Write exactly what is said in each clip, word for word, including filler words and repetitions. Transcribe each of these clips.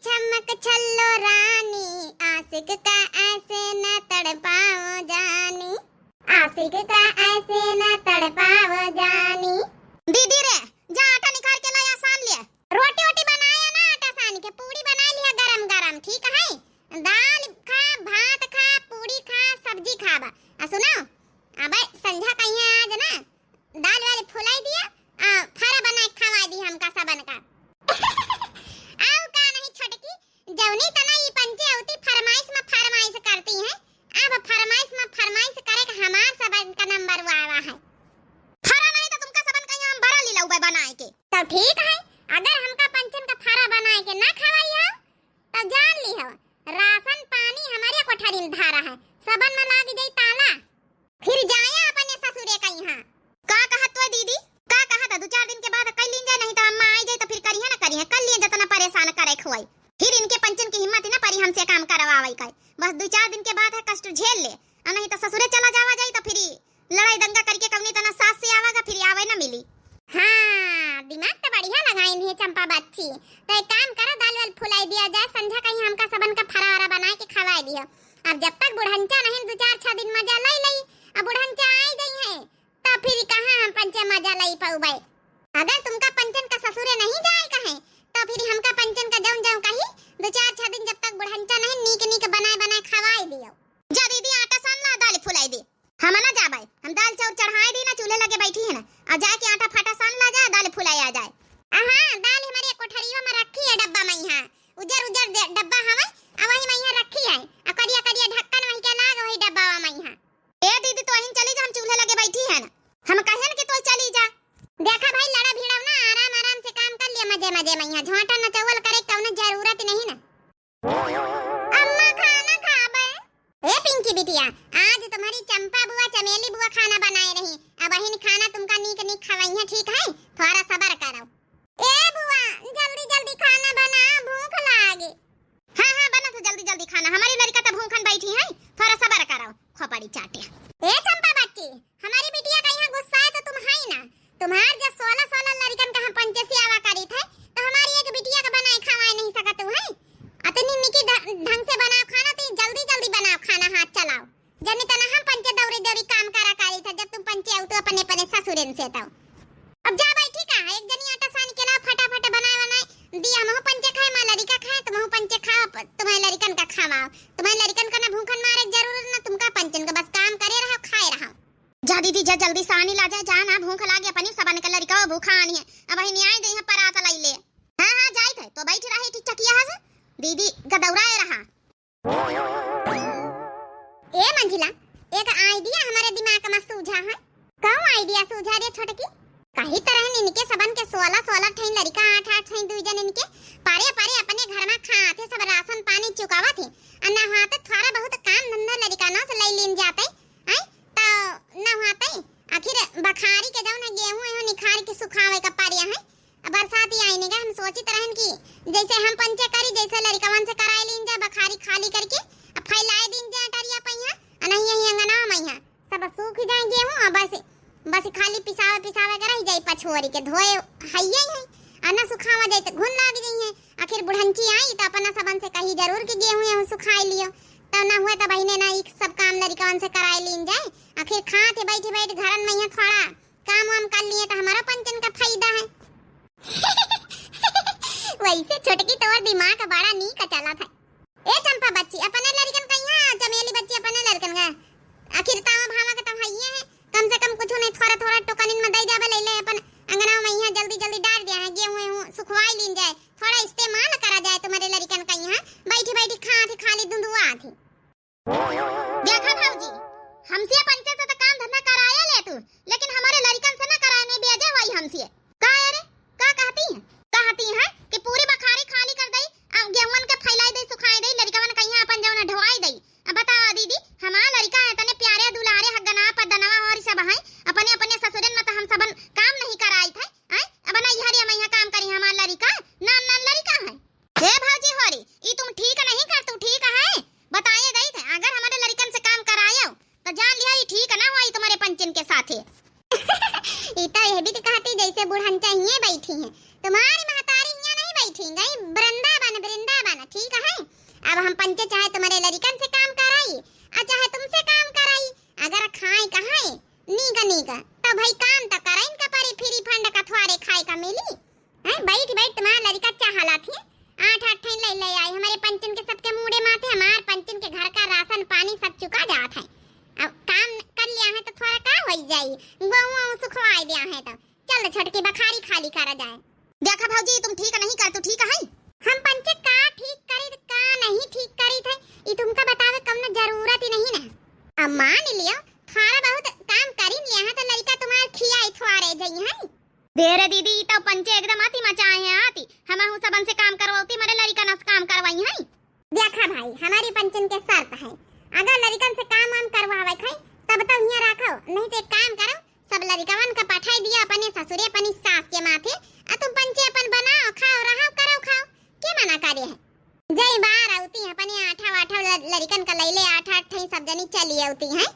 छमक छल्लो रानी, आशिक का ऐसे न तड़पाओ जानी, आशिक का ऐसे न तड़पाओ जानी। दीदी रे, जा आटा निकाल के ला, या सान ले। रोटी वोटी बनाया ना, आटा सान के, पूड़ी बना लिया गरम गरम, ठीक है? दाल खा, भात खा, पूड़ी खा, सब्जी खा बा। आ सुनो, अबे संझा कहिया आज ना, दाल वाल फुलाई दिया, आ, फरा बनाए खवाई दी हमका सबन का। आउ का नहीं छोटकी, जौनी तना ई पंचे अवती फरमाइश में फरमाइश करती हैं, अब फरमाइश में फरमाइश करे का हमार सबन का नंबर आवा है। फरा नहीं तो तुमका सबन का यहाँ बरा लीला उबे बनाए के। तो ठीक है, अगर हमका पंचन का फरा बनाए के ना खवाई हो, तो जान ली हो, राशन पानी हमारे कोठरी में धारा है, सबन में लाग जाई ताला। फिर जाया अपने ससुरे का यहाँ। का कहत तो दीदी, का कहत है? दो चार दिन के बाद कर लीन जाए, नहीं तो अम्मा आई जाए तो फिर करिए ना करिए, कर लिए जितना परेशान करे खोई। फिर इनके पंचन की हिम्मत ही ना परी हमसे काम करवावे का। बस दो चार दिन के बाद है कष्ट झेल ले, और नहीं तो ससुरे चला जावा जाई तो फिर लड़ाई दंगा करके कवनी तना सास से आवागा, फिर आवे ना मिली। हाँ, दिमाग तो बढ़िया लगाइन है चंपा बच्ची। तो एक काम करो, दाल वाल फुलाई दिया जाए, संझा कहीं हमका सबन का फरा वरा बनाए के खवाए दियो। अब जब तक बुढ़ंचा नहीं दो चार छह दिन मजा लई लई, अब बुढ़ंचा आई गई है, तो फिर कहाँ हम पंचे मजा लई पाउबे? अगर तुमका पंचन का ससुरे नहीं जाए कहे, तो फिर हमका पंचन का जौन जौन कही, दो चार छह दिन जब तक बुढ़ंचा नहीं नीक नीक बनाए बनाए खवाए दियो। जा दीदी, आटा सान ला, दाल फुलाई दे। हम ना जाबे, हम दाल चाउर चढ़ाए दी ना, चूल्हे लगे बैठी है ना, आ जाके आटा फाटा सान ला जाए, दाल फुलाई आ जाए। आ हाँ, दाल हमारे कोठरिया में रखी है डब्बा में यहाँ, उजर उजर डब्बा हवे, आ वही में यहाँ रखी है, आ करिया करिया ढक्कन वही के लाग, वही डब्बा में यहाँ। ए दीदी, तो अहिन चली जा, हम चूल्हे लगे बैठी है ना, हम कहन कि तो चली जा। देखा भाई, लड़ा भिड़ाव ना, आराम आराम से काम कर लिया, मजे मजे में यहाँ झोंटा नचौल करे कौनो जरूरत नहीं ना। अम्मा, खाना खाबे? ए पिंकी बिटिया, आज तुम्हारी चंपा बुआ, चमेली बुआ खाना बनाए रही। अब अहिन खाना तुमका नीक नीक खवइहें, ठीक है? थोड़ा सबर करो। ए बुआ, जल्दी जल्दी खाना बना, भूख लागे। हाँ, हाँ, बना तो जल्दी जल्दी खाना। हमारी लड़का तो भूखन बैठी है, थोड़ा सबर करो। खोपड़ी चाटे। ए चंपा बच्ची, हमारी बिटिया का यहाँ गुस्सा है तो तुम है ही ना। तुम्हार जब सोलह सोलह लड़कन का हम पंचे से आवा करी थे, तो हमारी एक बिटिया का बनाए खवाए नहीं सकत हो है? अतनी निकी ढ-, ढंग से बनाओ खाना, तो जल्दी जल्दी बनाओ खाना, हाथ चलाओ। जनी तना हम पंचे दौरी दौरी काम करा करी थे, जब तुम पंचे आओ तो अपने अपने ससुरन से तो। अब जा बैठी का, एक जनी आटा सान के लाओ, फटाफट बनाए बनाए दी, हमहू पंचे खाए, माँ लड़का खाए, तुमहू पंचे खाओ, प-, तुम्हारे लड़कन का खवाओ। तुम्हारे लड़कन का ना भूखन मारे के जरूरत, ना तुमका पंचन का, बस काम करे रहो, खाए रहो। जा दीदी, जा जल्दी सानी ला जा, जा ना, भूख लागे अपनी सबन के, लड़का भूखा आनी है, अब वही न्याय दे यहाँ परात लाई ले। हाँ, हाँ, जाइत है, तो बैठ रही ठीक चकिया है से, दीदी गदौराए रहा। ए मंझिला, एक idea हमारे दिमाग में सूझा है। कौन idea सूझा रे छोटकी? कही तरह इनके सबन के सोलह सोलह ठइन लड़का, आठ आठ ठइन दुई जन इनके पारे पारे अपने घर में खात है, सब राशन पानी चुकावत है। आ नहाते थोड़ा बहुत काम धंधा लड़का ना से लई लीन जाते, आई तो नहाते। आखिर बखारी के जौन है गेहूं एहूं निखार के सुखावे का पारिया है। अब बरसात ही आइने का हम सोचित रहन कि जैसे हम पंचे करी, जैसे लड़िकवन से कराए लीन जा, बखारी खाली करके अब फैलाए दीन जा टरिया पहिया, आ नहीं यही अंगना मैया सब सूख जाए गेहूं, आ बस, बस खाली पिसावे पिसावे के रह जाई, पछोरी के धोए हइये है, आ न सुखावा जाए तो घुन लाग जाई है। आखिर बुढ़ंची आई तो अपना सबन से कही जरूर कि गेहूं एहूं सुखाए लियो, तो न हुए तो बहिने ना ई सब काम लड़िकवन से कराए लीन जाए। आखिर खात है बैठी बैठ घरन में यहाँ थोड़ा काम वाम कर लिए तो हमारा पंचन का फायदा है। वैसे छोटकी तोर दिमाग बड़ा नीक चलत है। ए चंपा बच्ची, अपने लड़कन का यहाँ, चमेली बच्ची अपने लड़कन का। आखिर तावा भावा के तब हइये है, कम से कम कुछ नहीं, थोड़ा थोड़ा टोकनिन में दई जाबे, ले ले अपन अंगना में यहाँ जल्दी जल्दी डाल दिया है, गेहूं वेहूं सुखवाई लीन जाए, थोड़ा इस्तेमाल करा जाए तुम्हारे लड़कन का यहाँ, बैठी बैठी खात खाली धुंधुआत है। देखा भौजी, हमसे पंचे से तो काम धंधा कराया ले तू, लेकिन हमारे लड़िकन से ना कराए नहीं दिया जाए वही हमसे। का है रे? का कहती है? कहती है कि पूरी बखारी खाली कर दई, आ, गेहूंन के फैलाई दई, सुखाई दई, लड़िकवन कहिया अपन जवन ढोवाई दई। अब बताओ दीदी, हमार लड़िका है तने प्यारे दुलारे हगना पदनवा और सब हैं, अपने अपने ससुरन में तो हम सबन काम नहीं कराई थे, हैं? अब ना यहाँ रे हम यहाँ काम करी, हमार लड़िका नान नान लड़िका है। हे भौजी होरी, ई तुम ठीक नहीं कर, तू ठीक है? बताए गई थे, अगर हमारे लड़िकन से काम करायो, तो जान लिया ई ठीक ना होई तुम्हारे पंचन के साथे। ई तो यह भी तो कहती जैसे बुढ़न चाहिए बैठी हैं। तुम्हारी महतारी यहाँ नहीं बैठी, गई वृंदावन, वृंदावन। अब हम पंचे चाहे तुम्हरे लड़िकन से काम कराई, आ चाहे तुमसे काम कराई, अगर खाए कहाए नीक नीक, तो भाई काम तो करे इनका परी, free fund का थोड़े खाए का मिली। हैं, बैठ बैठ तुम्हार लड़िका चाहला थी, आठ आठ ठैन ले ले आई, हमरे पंचन के सबके मूड़े माथे, हमार पंचन के घर का राशन पानी सब चुका जात है। अब काम कर लिया है तो थोड़ा का होई जाई, गहूँ वहूँ सुखवाई दिया है तो चल छोटकी बखारी खाली करा जाए। देखा भौजी, तुम ठीक नहीं कर, तू ठीक है? हम पंचे का ठीक करी, का नहीं ठीक करी थे, ई तुमका बतावे कौनो जरूरत ही नहीं ना। अब मान लियो, थोड़ा बहुत काम करी लिया है तो लड़िका तुम्हार खियाई थोड़े जई है। दे रे दीदी, ई तो पंचे एकदम आती मचाए हैं आती। हमहू सबन से काम करवाती, मरे लड़िकन से काम करवाई हैं। देखा भाई, हमारी पंचन के शर्त है, अगर लड़िकन से काम वाम करवावे है, तब तो हियाँ रखो, नहीं तो एक काम करो, सब लड़िकवन का पठाई दिया अपने ससुरे, अपनी सास के माथे, आ तुम पंचे अपन बनाओ, खाओ, रहो, करो, खाओ, के मना करे है? जय बार अउती हैं, अपने आठा वाठा ल-, लड़िकन का लैले आठ आठ ठई सब जनी चली अउती हैं।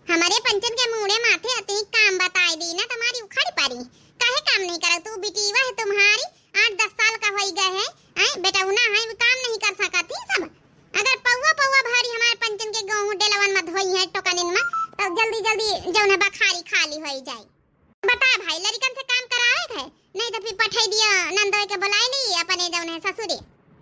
हमरे पंचन के मूड़े माथे अति काम बताई दी ना, तुम्हारी उखड़ परी। काहे काम नहीं करत? तू बिटीवा है तुम्हारी, आठ दस साल का होई गए है, हैं? बेटौना है, वो काम नहीं कर सकत ही सब। अगर पौवा पौवा भारी हमारे पंचन के गेहूं डेलवन में धोई है टोकनिन में, तो जल्दी जल्दी जौन है बखारी खाली होई जाए। बता भाई, लड़िकन से काम करावे के है, नहीं तो फिर पठाई दिया नंदोई के बुलाई ली अपने जौन है ससुरे।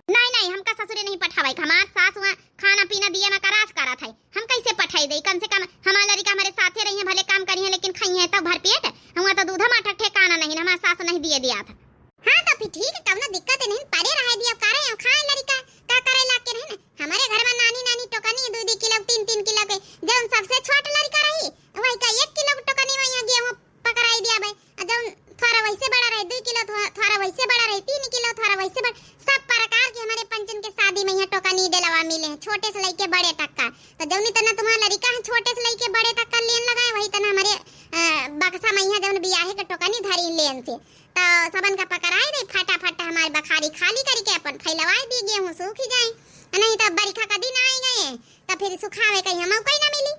नहीं, नहीं, हमका ससुरे नहीं पठावे के, हमार सास वहाँ खाना पीना दिए में कराज करत है, हम कैसे पठाई दे? कम से कम हमार लड़िका हमारे साथे रही है, भले काम करी है लेकिन खाई है तो भर पेट। हुआ तो दूध माठा ठेकाना नहीं, हमार सास नहीं दिए दिया था। हाँ तो फिर ठीक है, कौनो दिक्कत नहीं, परे रहे दिया, करे खाए लड़िका, का करे लाग के रहे ना। हमारे घर में नानी नानी टोकनी दू दू किलो तीन तीन किलो के, जौन सबसे छोट लड़िका रही वही का एक किलो टोकनी में यहाँ गेहूँ पकड़ाई दिया भाई। आ जौन थोड़ा वैसे बड़ा रहे दू किलो, थो-, थोड़ा वैसे बड़ा रहे तीन किलो, थोड़ा वैसे बड़ा, सब प्रकार के हमारे पंचन के शादी में यहाँ टोकनी डेलवा मिले हैं, छोटे से लेके बड़े तक का। तो जौनी तना तुम्हारा लड़िका है छोटे से लेके बड़े तक का लेन लगाए, वही तना हमारे, अ, बक्सा में यहाँ जौन बियाहे के टोकनी धरी लेन से। तो सबन का पकड़ाए दे, फटाफट हमारे बखारी खाली करके अपन फैलवाए दी, गेहूँ सूख ही जाए, नहीं तो बरखा का दिन आए गए तो फिर सुखावे कहीं हम कोई ना मिली।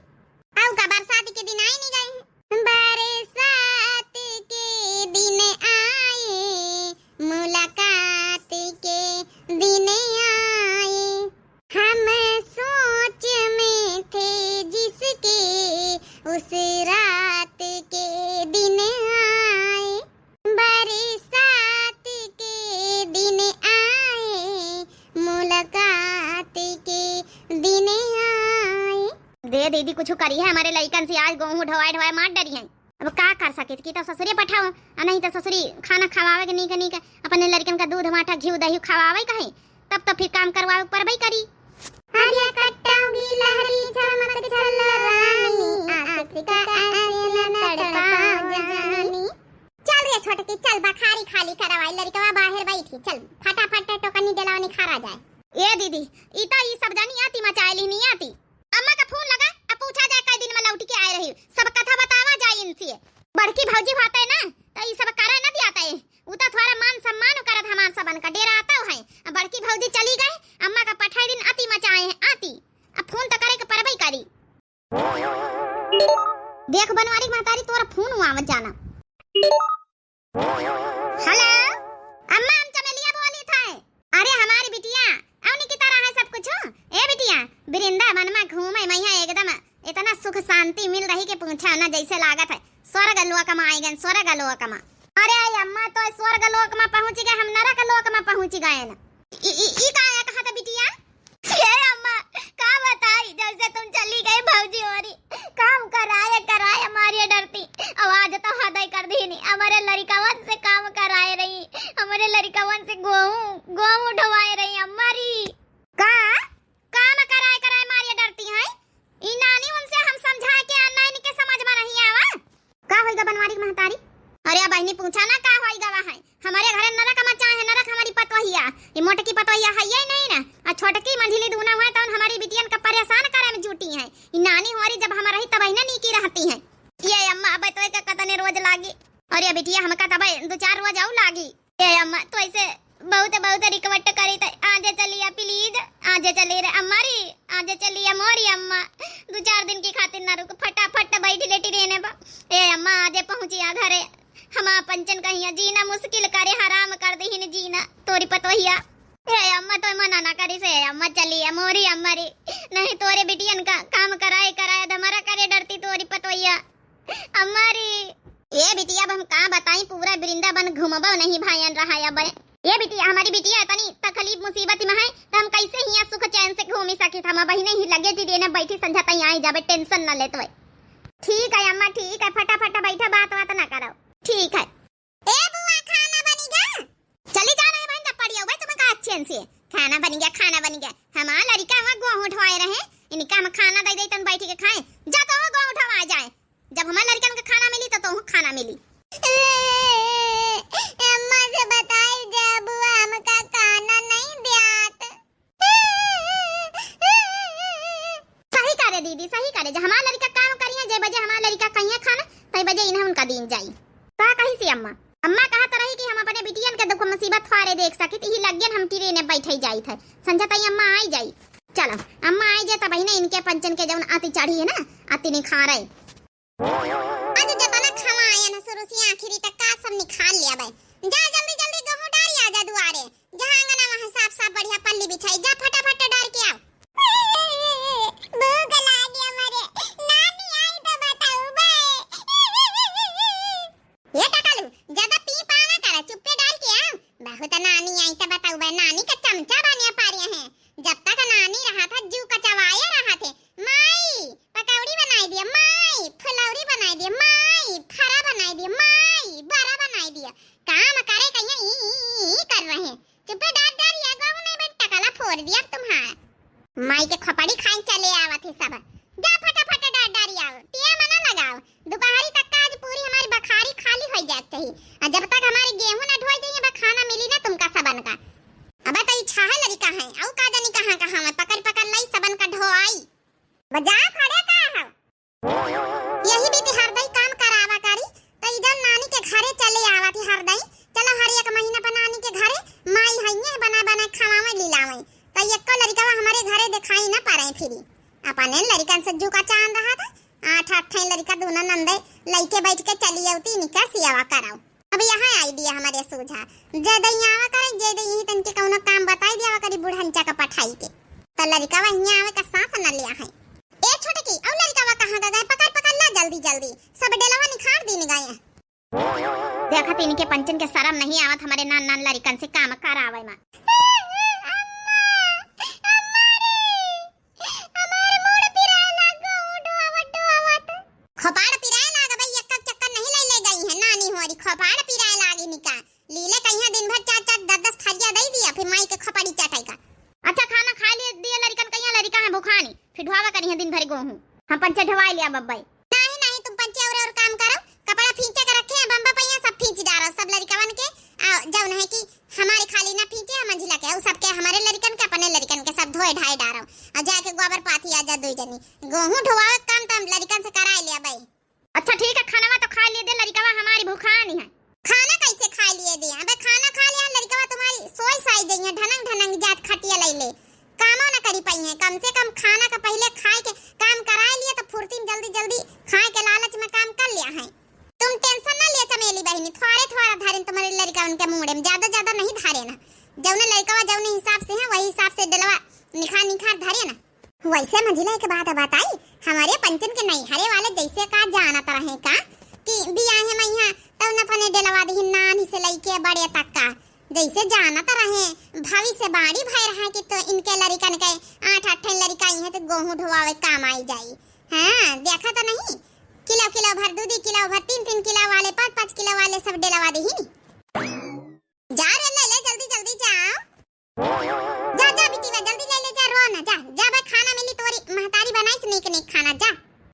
आऊ का बरसात के दिन आए नहीं गए। बरसात के दिन आए, मुलाकात के दिन आए, हम सोच में थे जिसके, उस रात के दिन आए। बरसात के दिन आए, मुलाकात के दिन आए। दे दीदी, कुछ करी है हमारे लइकन से, आज गेहूं ढोवाए ढोवाए मार डरी हैं। अब का कर सके कि तो ससुरे पठाओ, आ नहीं तो ससुरी खाना खवावे के नीक नीक, अपने लड़कन का दूध माठा घी दही खवावे कहे, तब तो फिर काम करवावे परबे करी। हरिया कट्टा गिलहरी चमक छल रानी, आशिक का आशिक न तड़पा जानी। चल रे छोटकी, चल बखारी खाली करवाई, लड़कवा बाहर बैठी, चल फटाफट टोकनी डेलवा निखारा जाए। ए दीदी, ई तो ई सब जानी आती मचाए ली नहीं आती। अम्मा का फोन लगा, अब पूछा जाए कई दिन में लौट के आए रही, सब कथा बतावा जाए इनसे। बड़की भौजी होते ना तो ई सब करे न दियाते, उ तो थोड़ा मान सम्मान करत हमार सबन का डेराता है। अब बड़की भौजी चली गए, अम्मा का पठाई दिन आती मचाए हैं आती, अब फोन तो करे के परबे करी। देख बनवारी के महतारी, तोरा फोन हुआ आवत जाना। हेलो, अम्मा, हम चमेलिया बोली थे। अरे हमारी बिटिया, अवनी की तरह है सब कुछ। ए बिटिया, वृंदावन में घूमे मैया एकदम इतना सुख शांति मिल रही कि पूछा ना, जैसे लागत है स्वर्ग लोक में आई गए, स्वर्ग लोक में। अरे अम्मा, तो स्वर्ग लोक में पहुँच गए, हम नरक लोक में पहुँच गए ना। ई, ई, ई का है कहा था बिटिया? ये अम्मा, का बताई, जब से तुम चली गई भौजी होरी, काम कराए कराए हमारी डरती। अब आज तो हद ही कर दी नहीं, हमारे लड़िकवन से काम कराए रही, हमारे लड़िकवन से गेहूं, गेहूं ढोवाए रही हमारी। का? काम कराए कराए मारी डरती हैं? ई नानी उनसे हम समझाए के आ, नानी के समझ में नहीं आवा। का होइगा बनवारी के महतारी? अरे बहिनी, पूछा ना का होइगा वहाँ है। हमारे घरे नरक मचाए है, नरक हमारी पतोहिया। ये मोटकी पतोहिया है ये नहीं ना, आ छोटकी मंझिली दूना हुआ तो हमारी बिटियन का परेशान करे में जुटी है। ये नानी हमारी जब हम रही तब ही ना नीकी रहती है। ये अम्मा, अब तो एक कतने रोज लागी। अरे बिटिया, हमका तब दो चार रोज आऊ लागी। ए अम्मा, तो ऐसे बहुत, बहुत request करी त आजे चलिया, please, आजे चली रे अम्मा री, आजे चलिया मोरी अम्मा, दो चार दिन की खातिर ना रुक, फटाफट बैठ लेटी रहने बा। ए अम्मा, आजे पहुँचिया घरे, हमार पंचन कहिया जीना मुश्किल करे, हराम कर दीहिन जीना, तोरी पतोहिया। ए अम्मा, तो मना ना करी से, अम्मा चली, ए मोरी अम्मा री, नहीं तोरे बिटियन का काम कराए कराए, हमारा करे डरती तोरी पतोहिया, अम्मा री। ए बिटिया, अब हम का बताई, पूरा वृंदावन घूमबो नहीं भायन रहा अब। ए बिटिया, हमारी बिटिया इतनी तकलीफ मुसीबत में है, तो हम कैसे हियाँ सुख चैन से घूमी सकित? हम बहिने ही लगे जी देने बैठी, संझा ताई आई जाबे, tension न लेत होए। ठीक है अम्मा, ठीक है, फटाफट बैठा, बात बात ना करो। ठीक है। ए बुआ, खाना बनी गा? चली जा रहे बहन, जब पड़ी हो भाई, तुम्हें का अच्छे से खाना बनी गया, खाना बनी गया। हमार लड़िका हुआ गोहूं उठवाए रहे, इनका हम खाना दे दे तन बैठी के खाए। जा तो गोहूं उठवा जाए, जब हमार लड़िकन के खाना मिली तो तोहू खाना मिली। अम्मा से बताई जा बुआ, हमका खाना नहीं द्यात। सही करे दीदी, सही करे। जब हमार लड़िका काम करिया, जे बजे हमार लड़िका कहिया खाना, तई बजे इन्हें उनका दीन जाई। का कही सी अम्मा? अम्मा कहत रही कि हम अपने बिटियन के दुख मुसीबत फारे देख सकित, यही लगियन हम टिरे ने बैठे जाई थे। संझा तई अम्मा आई जाई। चलो, अम्मा आई जाए तब इन्हें इनके पंचन के जौन आती चढ़ी है ना, आती निखारे। आज जतना खवायन शुरू से आखिरी तक का सब निखार लिया बे। जा जल्दी जल्दी गेहूं डारी आ जा दुआरे। जहाँ आंगन वहाँ साफ साफ बढ़िया पल्ली बिछाई। जा फटाफट डार के आओ। भूख लागे हमरे। नानी आई तो बताऊ बे। ये टकलू, ज्यादा पी पाना करे, चुप्पे डार के आओ। बहुत नानी आई तो बताऊ बे, नानी का चमचा बनिया पारिया है। जब तक नानी रहा था, जू कचवाए रहा थे। माई, पकौड़ी बनाई दिया, माई, फुलौरी बनाई दिया, माई, फरा बनाई दिया, माई, बरा बनाई दिया। काम करे कहिया ई, ई, ई, ई कर रहे। चुप्पे डार डार या गाँव नहीं बन टकला फोड़ दिया तुम्हारा। माई के खोपड़ी खाए चले आवत है सब। जा फटाफट डार डार आओ, टिया मना लगाओ। दोपहरी तक का आज पूरी हमारी बखारी खाली हो जात चाहिए। और जब तक हमारे गेहूं ना ढोई जाइए, बा खाना मिली ना तुमका सबन का। अब तो ई छाहे लड़िका है, औ का जानी कहाँ कहाँ में पकड़ पकड़ लाई सबन का ढोआई। बजा खड़े का हो? यही बीती हरदई काम करावा करी, तो ई जब नानी के घरे चले आवा थी हरदई, चलो हर एक महीना पर नानी के घरे माई हइये बना बना खवावे लिलावे, तो एको लड़िकवा हमारे घरे दिखाई ना पड़े फिरी। अपने लड़िकन से जू का चांद रहा था, आठ आठ ठे लड़िका दोनों नंदे लइके बैठ के चली आवती, निका सियावा कराओ। अब यहाँ idea हमारे सूझा, जे दई आवा करे, जे दई यही तनके कौनो काम बताई दियावा करी बुढ़नचा का पठाई के, तो लड़िकवा हियाँ आवे का सांस न लिया है। ए छोटकी, औ लड़िकवा कहाँ का गए? पकड़ पकड़ ला जल्दी जल्दी, सब डेलवा निखार दीन गए। देखत इनके पंचन के शरम नहीं आवत हमारे नान नान लड़िकन से काम करावे मा। हमार मुड़ पिराए लाग गो, ढोवत, ढोवत। खोपाड़ पिराए लाग भाई, एक एक चक्कर नहीं ले ले गई है नानी होरी, खोपाड़ पिराए लागी निका। लीले कहिया दिन भर चार चार दस दस थरिया दई दिया, फिर माई के खोपड़ी चटाई का। अच्छा खाना खा लिए दिए लड़िकन, कहिया लड़िका है भुखानी, फिर ढोवा करिया दिन भर गोहूं। हम पंचे ढोवाई लिया बब्बई। नहीं, नहीं, तुम पंचे और, और काम करो, कपड़ा फींचे के रखे हैं, बम्बा पहिया सब फींच डारो, सब लड़िकवन के, आ, जौन है कि हमारे खाली ना फींचे, हम मंझिला के, उ सबके, हमारे लड़िकन के, अपने लड़िकन के सब धोए ढाए डारो, आ जाके गोबर पाथी आ जा दुई जनी, गोहूं ढोवावे के काम तो हम लड़िकन से कराए लिया बई। अच्छा ठीक है, खाना तो खा लिए दे, लड़िकवा हमारी भुखानी है। खाना कैसे खा लिए दे? अबे खाना खा लिया, लड़िकवा तुम्हारी सोई साई जइए, ढनंग ढनंग जात खटिया लई ले। कामो न करी पाई है, कम से कम खाना का पहिले खाए के काम कराए लिए तो फुर्ती में जल्दी जल्दी खाए के लालच में काम कर लिया है। तुम tension ना लिया चमेली बहिनी, थोड़े थोड़ा धारे तुम्हारे लड़िका उनके मूड़े में, ज्यादा ज्यादा नहीं धारे ना। जौने लड़िकवा जौने हिसाब से है वही हिसाब से डलवा निखार निखार धारे ना। वैसे मंझिला एक बात बताई, हमारे पंचन के नैहरे वाले जैसे का जानत रहे का कि बियाहे मइहा तब न अपने डलवा दही नानी से लइके बड़े तक का जैसे जानत रहे, भविष्यवाणी भय रहा कि तो इनके लड़िकन के आठ आठ ठे लड़िका इहे तो गोहूं ढोवावे काम आई जाई। हाँ, देखा तो नहीं, किलो किलो भर, दू दू किलो भर, तीन तीन किलो वाले, पाँच पाँच किलो वाले सब डलवा दही। जा रे, ले ले, जल्दी जल्दी जाओ। जा जा बिटिया, जल्दी ले ले जा, रो ना, जा जा, बे खाना मिली तोरी महतारी बनाई से नीक नीक खाना, जा।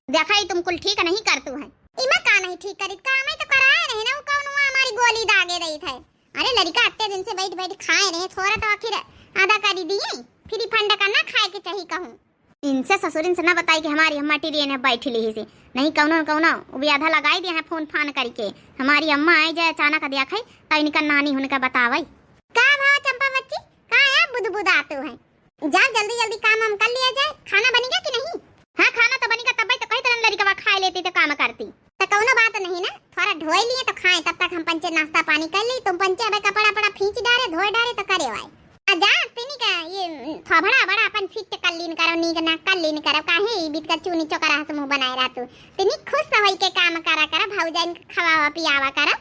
देखा ही तुम कुल ठीक नहीं करतू है। इमा का नहीं ठीक करी, काम ही तो कराए रहे ना, वो कौन हुआ हमारी गोली दागे रही थे। अरे लड़िका अत्ते दिन से बैठ बैठ खाए रहे, थोड़ा तो आखिर आधा करी दिए, फ्री फंड का ना खाए के चाहिए कहूँ। इनसे ससुरिन से ना बताई कि हमारी अम्मा टिरिये ने बैठ ली से, नहीं कौनो न कौनो उबियाधा लगाई दिया है फोन फान करके। हमारी अम्मा आई जाए अचानक देखई तो इनका नानी हुनका बतावई। का भाव चंपा बच्ची, का है बुदबुदातू है? जा जल्दी जल्दी काम हम कर लिया जाए, खाना बनेगा कि नहीं? हाँ खाना तो बनेगा, तब तो कही तरह लड़िकवा खाए लेती तो काम करती। तो कौनो बात नहीं ना, थोड़ा ढोए लिए तो खाए, तब तक हम पंचे नाश्ता पानी कर ली, तुम पंचे अबे कपड़ा पड़ा फींच डारे, धोए डारे तो करे वाए। आ जा, थोबड़ा बड़ा अपन सिट कर लीन करो, नीक ना कर लीन करो, काहे ई बीत का चूनी चोकरा हस मुँह बनाए रहतू। तनी खुश होई के काम करा करो, भौजाइन के खवावा पियावा करो।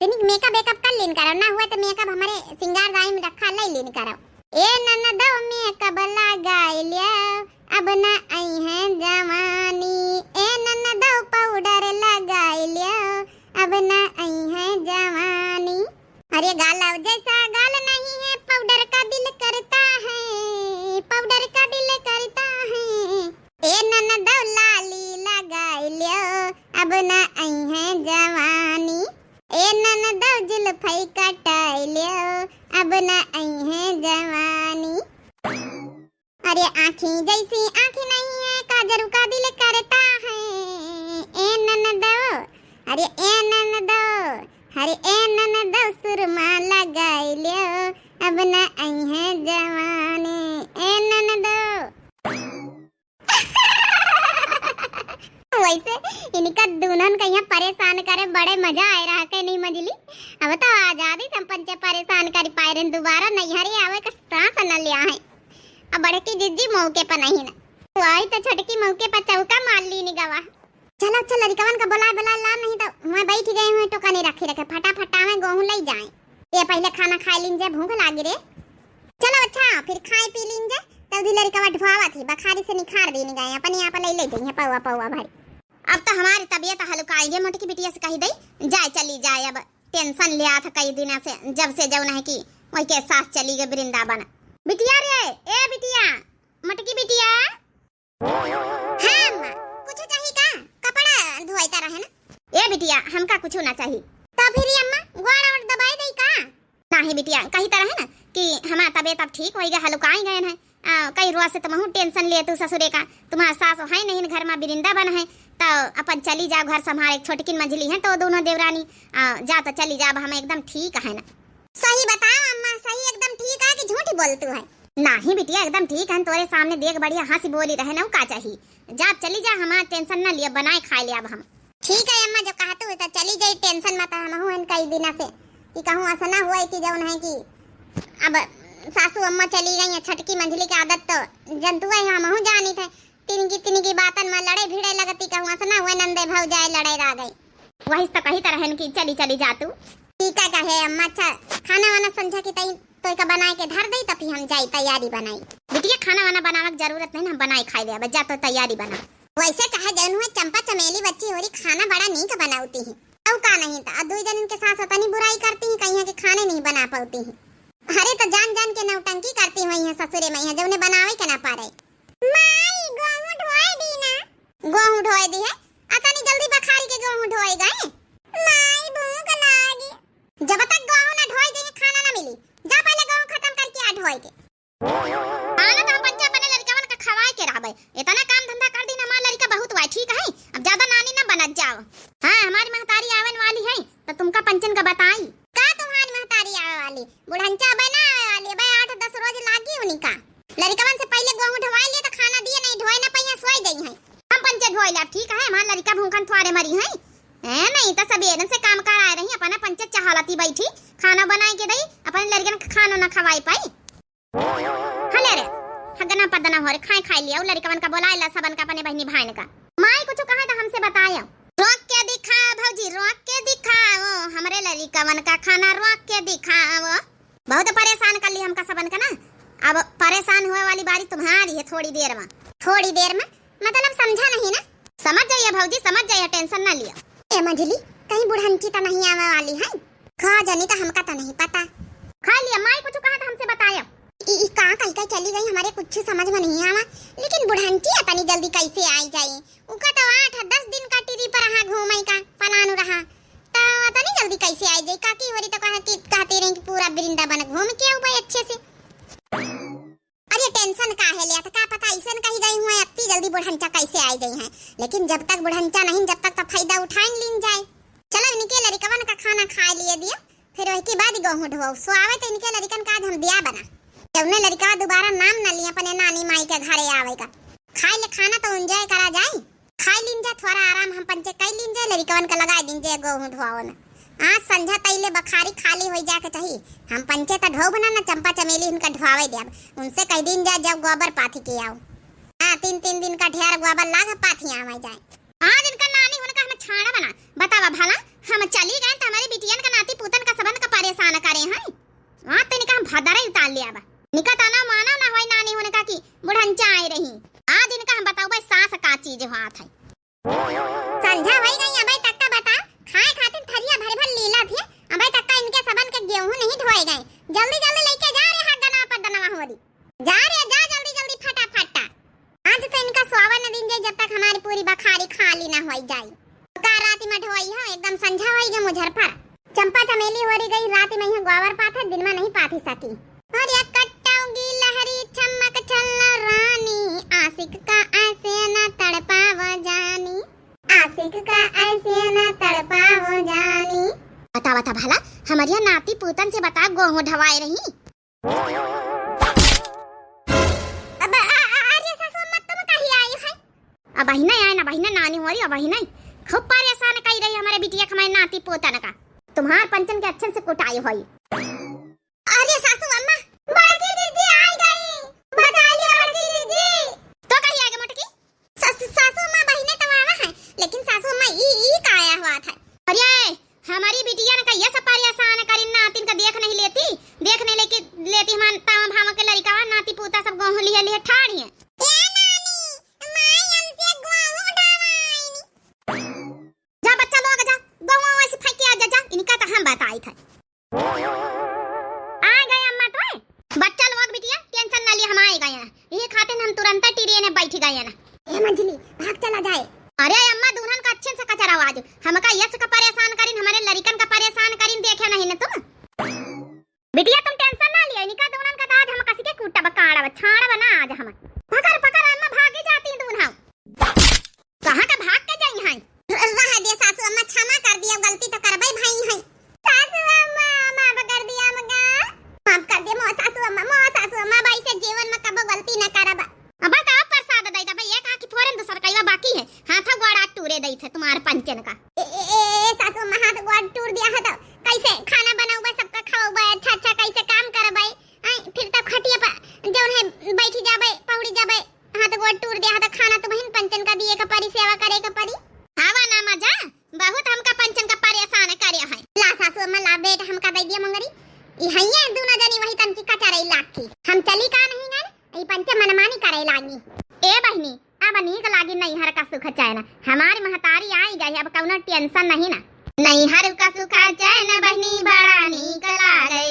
तनी मेकअप वेकअप कर लीन करो, ना हुआ तो मेकअप हमारे सिंगार दाई में रखा, ले लीन करो। ए ननदो मेकअप लगाई लियो, अब ना आई है जवानी। ए ननदो पाउडर लगाई लियो, अब ना आई है जवानी। अरे गाल जैसा गाल नहीं है, पाउडर का दिल करता है, पाउडर का दिल करता है। ए ननदो लाली लगाई लियो, अब ना आई है जवानी। ए ननदो जुल्फई कटाई लियो, अब ना आई है जवानी। अरे आँखी जैसी आँखी नहीं है, काजरू का दिल करता है। ए ननदो, अरे ए ननदो, अरे ए ननदो सुरमा लगाई लियो, अब ना आई है जवानी। ए ननदो। वैसे इनका दुनन कहिया परेशान करे, बड़े मजा आए रहा के नहीं मजली। अब तो आजादी से हम पंचे परेशान करी पाए रहे, दोबारा नैहरे आवे का सांस न लिया है। अब बड़की जिज्जी मौके पर नहीं ना, वही तो छोटकी मौके पर चौका मार ली निगवा। चलो चलो, लड़िकवन का बुलाए बुलाए ला, नहीं तो वहाँ बैठ गए हुए टोकनी रखी रखे, फटाफट आवे गोहूँ ले जाए। ये पहले खाना खाए लीन जे, भूख लागी रे। चलो अच्छा, फिर खाए पी लीन जे, तब दी लड़िकवा ढुआवा थी, बखारी से निखार दीन गए, अपने आप ले ले जाइए पौवा पौवा भरी। अब तो हमारी तबीयत हल्का आई गे, मोटकी बिटिया से कही दई, जाए चली जाए, अब टेंशन लिया था कई दिन से, जब से जौन है कि वही के सास चली गई वृंदावन। बिटिया रे, ए बिटिया, मोटकी बिटिया। हाँ अम्मा, कुछ चाही का? कपड़ा धोए का रहे ना। ए बिटिया, हमका कुछ ना चाही। तो फिर ये अम्मा, गोड़ और दबाई दई का? नाही बिटिया, कही तो रहे ना कि हमार तबीयत अब ठीक होई गए, हलुकाई गए हैं। आ, कई रोज से तुमहू टेंशन लेतू ससुरे का, तुम्हार सास है नहीं घर में, वृंदावन है, तो अपन चली जाओ घर संभाले, छोटकिन मंझली है तो दोनों देवरानी, आ, जा तो चली जाओ, हम एकदम ठीक है ना। सही बताओ अम्मा, सही एकदम ठीक है कि झूठी बोलतू है? नाही बिटिया, एकदम ठीक है, तोरे सामने देख बढ़िया हंसी बोली रहे ना, का चाही? जा चली जा, हमार टेंशन ना लिया, बनाए खाए लिया अब हम। ठीक है अम्मा, जो कहतू है तो चली जाई, टेंशन मत, हमहू हन कई दिना से कि कहूँ ऐसा ना हुआ कि जौन है कि अब सासू अम्मा चली गई है, छटकी मंझली की आदत तो जनतुआ है, हमहू जानी थे, तिनकी तिनकी बातन में लड़े भिड़े लगती, कहूँ ऐसा ना हुआ नंदे भौजाए लड़े रह गई। वही तो कही तरहन की चली चली जा तू। ठीक है कहे अम्मा, अच्छा खाना वाना संझा की तई तो का बनाए के धर दई, तब फिर हम जाई तैयारी बनाई। बिटिया खाना वाना बनावे के जरूरत नहीं ना, हम बनाए खाए ले, अब जा तो तैयारी बना। वैसे चाहे जौन हुए चंपा चमेली बच्ची होरी खाना बड़ा नीक बनावती है। अउ का नहीं तो, आ दुई जन इनके सास तनी बुराई करती हैं, कहीं के खाने नहीं बना पाती हैं। अरे तो जान जान के नौटंकी करती हुई हैं ससुरे में, जौने बनावे के ना पारे। माई, गोहूं ढोए दी ना। गोहूं ढोए दी है, अतनी जल्दी बखारी के गोहूं ढोए गए। माई, भूख लागी। जब तक गोहूं ना ढोए जाए, खाना ना मिली। जा पहले गोहूं खत्म करके आ ढोए के। खाना तो हम पंचे अपने लड़िकवन का खवाए के रहबे। इतना काम धंधा कर दी ना, हमार लड़िका बहुत हुआ, ठीक है? अब ज्यादा नानी ना बनत जाओ। हाँ, हमारी महतारी आवन वाली है, तो तुमका पंचन का बताई। का तुम्हारी महतारी आवे वाली? बुढ़ंचा अबे ना आवे वाली, अबे आठ दस रोज लागी उन्हीं का। लड़िकवन से पहले गोहूं ढवाई लिए तो खाना दिए नहीं, ढोए ना पहिया सोए गई हैं। हम पंचे ढोए ले, अब ठीक है, हमार लड़िका भूखन थ्वारे मरी हैं। ए, नहीं तो सबेरन से काम कर आए रही, अपना पंचे चहालती बैठी, खाना बनाए के दई, अपने लड़िकन का खाना ना खवाए पाई। हले रे, हगना पदना हो रे, खाए खाए लिया, उ लड़िकवन का बोलाए ला, सबन का अपने बहनी भाईन का। माई कुछ कहे तो हमसे बताया। रोक के दिखाओ भौजी, रोक के दिखाओ, हमरे लड़िकवन का खाना रोक के दिखाओ। बहुत परेशान कर ली हमका सबन का ना, अब परेशान हुए वाली बारी तुम्हारी है थोड़ी देर में। थोड़ी देर में? मतलब समझा नहीं ना? समझ जाइए भौजी, समझ जाइए, टेंशन ना लिया। ए मंझली, कहीं बुढ़ंची तो नहीं आवे वाली है? का जानी तो हमका तो नहीं पता। खा लिया, माई कुछ कहा तो हमसे बताया। ई, ई का कही कही चली गई, हमारे कुछ समझ में नहीं आवा। लेकिन बुढ़ंची इतनी जल्दी कैसे आई जाई? उनका तो आठ दस दिन का टीवी पर रहा, घूमे का पलान रहा, तो इतनी जल्दी कैसे आई जाई? काकी होरी तो कहा कि कहती रही कि पूरा वृंदावन घूम के आऊ भाई अच्छे से। अरे टेंशन काहे लिया, तो का पता ऐसन कही गई हुए, इतनी जल्दी बुढ़ंचा कैसे आई गई हैं। लेकिन जब तक बुढ़ंचा नहीं, जब तक तो फायदा उठाए लीन जाए। चलो इनके लड़िकवन का खाना खाए लिए दिया, फिर वही के बाद गोहूं ढोओ। सो आवे तो इनके लड़िकन का आज हम दिया बना। जौने लड़िका दोबारा नाम ना लिए अपने नानी माई के घरे आवे का। खाए ले खाना तो एंजॉय करा जाए। खाए लीन जा, थोड़ा आराम हम पंचे कर लीन जा, लड़िकवन का लगा दीन जा गोहूं ढोआवे में। आज संझा तइले बखारी खाली होइ जाके चाही। हम पंचे त ढोब ना, ना चंपा चमेली इनका ढोवावे देब। उनसे कहि दीन जा, जब गोबर पाथी के आओ। हाँ, तीन तीन दिन का ढेर गोबर लाग पाथी आवे जाए। आज इनका नानी होने का हम छाड़ा बना। बतावा भला, हम चली गए त हमरे बिटियन का नाती पूतन का सबन का परेसान करे हैं। हाँ, तो इनका हम भदरा ही उतार लिया बा। निका ताना माना ना होई नानी होने का कि बुढ़न चाहे रही। आज इनका हम बताओ भाई सास का चीज हाथ है। संझा होई गई, अबे तक का बता, खाए खातिर थरिया भर भर लीला थे, अबे तक का इनके सबन के गेहूं नहीं ढोए गए। जल्दी जल्दी लेके जा रे, हाथ दनवा पर दनवा हो रही। जा रे जा, जल्दी जल्दी फटाफट। आज तो इनका सोवा न दिन जाई, जब तक हमारी पूरी बखारी खाली ना होई जाई। का रात में ढोई हो, एकदम संझा होई गई मुझर पर। चंपा चमेली होरी गई, रात में यहाँ गोबर पाथे, दिन में नहीं पाथी सकी। अरे कट्टाऊंगी लहरी चमक छल्ला रानी, आशिक का ऐसे न तड़पाव जानी, आशिक का ऐसे न तड़पाव जानी। बता बता भला, हमारिया नाती पूतन से बता गोहूं ढवाए रही। अब अ-, अ-, अरे सासू अम्मा, तुम कहीं आई है? अब बहिना आए ना, बहिना नानी हो रही, अब बहिना खूब परेशान कई रही हमारे बिटिया के, हमारे नाती पोतन का। तुम्हार पंचन के अच्छे से कुटाई होई। अरे सासू अम्मा, बड़की दीदी आई गई, बचाइए बड़की दीदी। तो कहीं आएगा मोटकी? स-, स-, सासू अम्मा, बहिने तो आवा है, लेकिन सासू अम्मा ई, ई का आया हुआ था? अरे हमारी बिटिया ने का ये सब परेशान करी, नातिन का देख नहीं लेती, देख नहीं लेके लेती हमार तावा भावा के लड़िकावा, नाती पूता सब गोहूं लिहे लिहे ठाड़ी है। ए नानी, माई हमसे गोहूं ढवाइन। जा बच्चा लोग जा, गोहूं वैसे फेंक के आ जा, जा, इनका तो हम बताई थे। आ गए अम्मा तो है। बच्चा लोग बिटिया टेंशन ना लिए, हम आ गए हैं। यही खातिर हम तुरंत ट्रेन में बैठ गए हैं ना। ए मंजली, भाग चला जाए। अरे अम्मा, दुल्हन का अच्छे से कचरा आज, हमका यस का परेशान करिन, हमारे लड़िकन का परेशान करिन, देखे नहीं ना तुम। बिटिया तुम टेंशन ना लिए, इनका दुल्हन का तो आज हम कसी के कूटब, काड़ब, छाड़ब ना आज हम। पकड़ पकड़ अम्मा, भागी जाती दूल्हा। कहाँ का भाग के जाई हैं? र-, रह दे सासू अम्मा, क्षमा कर दिया, गलती तो करबे भई है। सासू अम्मा, माफ कर दिया हमका। माफ कर दिया मो सासू अम्मा, मो सासू अम्मा, अब ऐसे जीवन में कबो गलती न करब। अब का प्रसाद दई, तब ये कहा कि फोरन दूसर कईवा बाकी है, हाथ गोड़ा टूरे दई थे तुम्हारे पंचन का। ए, ए, ए, ए, सासू अम्मा, हाथ गोड़ टूर दिया है तो कैसे खाना बनाऊबे, सबका खवाऊबे, अच्छा अच्छा कैसे काम करबे? आई, फिर तो खटिया पर जौन है बैठी जाबे, पहुड़ी जाबे, हाथ गोड़ टूर दिया है तो खाना तो बहिन पंचन का दिए का परी, सेवा करे का परी। आवा ना मजा, बहुत हमका पंचन का परेशान करे है। ला सासू अम्मा, ला बेट हमका दे दिया मंगरी। ई हइये दूनो जनी वही तन की कचरई लाग की। हम चली का नहीं गन, ई पंचे मनमानी करे लागी। ए बहिनी, अब नीक लागी नैहर का सुख चैन। हमारी महतारी आई गई, अब कौनो टेंशन नहीं ना। नैहर का सुख चैन बहिनी बड़ा नीक लागे।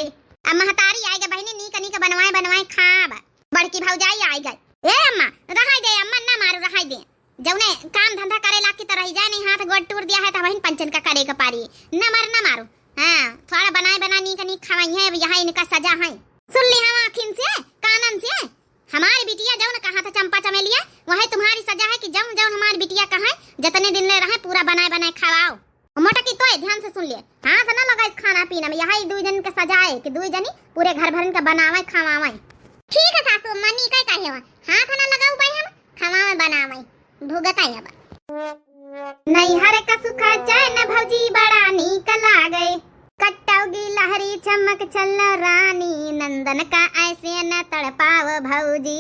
अब महतारी आई गई बहिनी, नीक नीक बनवाए बनवाए खाब। बड़की भौजाई आई गई। ए अम्मा, रहाई दे अम्मा, ना मारू, रहाई दे। जौने काम धंधा करे लाग की तो रही जाए, नहीं हाथ गोड़ टूर दिया है तो बहिन पंचन का करे के पारी। ना मार, ना मारू। हाँ, थोड़ा बनाए बनाए नीक नीक खवाई है, अब यहाँ इनका सजा है। सुन ली हम आँखिन से, कानन से, हमारी बिटिया जौन कहा था चंपा चमेलिया, वही तुम्हारी सजा है कि जौन जौन हमारी बिटिया कहा है, जितने दिन ले रहे पूरा बनाए बनाए खवाओ। मोटकी तोय ध्यान से सुन ले, हाथ ना लगाइस खाना पीना में, यही दुई जन के सजा है कि दुई जनी पूरे घर भरन के बनावे खवावे। ठीक है सासू अम्मा, नीके कहे हो, हाथ ना लगाऊ भाई हम, खवावे बनावे, भुगताई अब। नैहर का सुख चैन भौजी बड़ा नीक लागे, कट्टौगी लहरी चमक छल्ला रानी, नंदन का ऐसे न तड़पाव भौजी।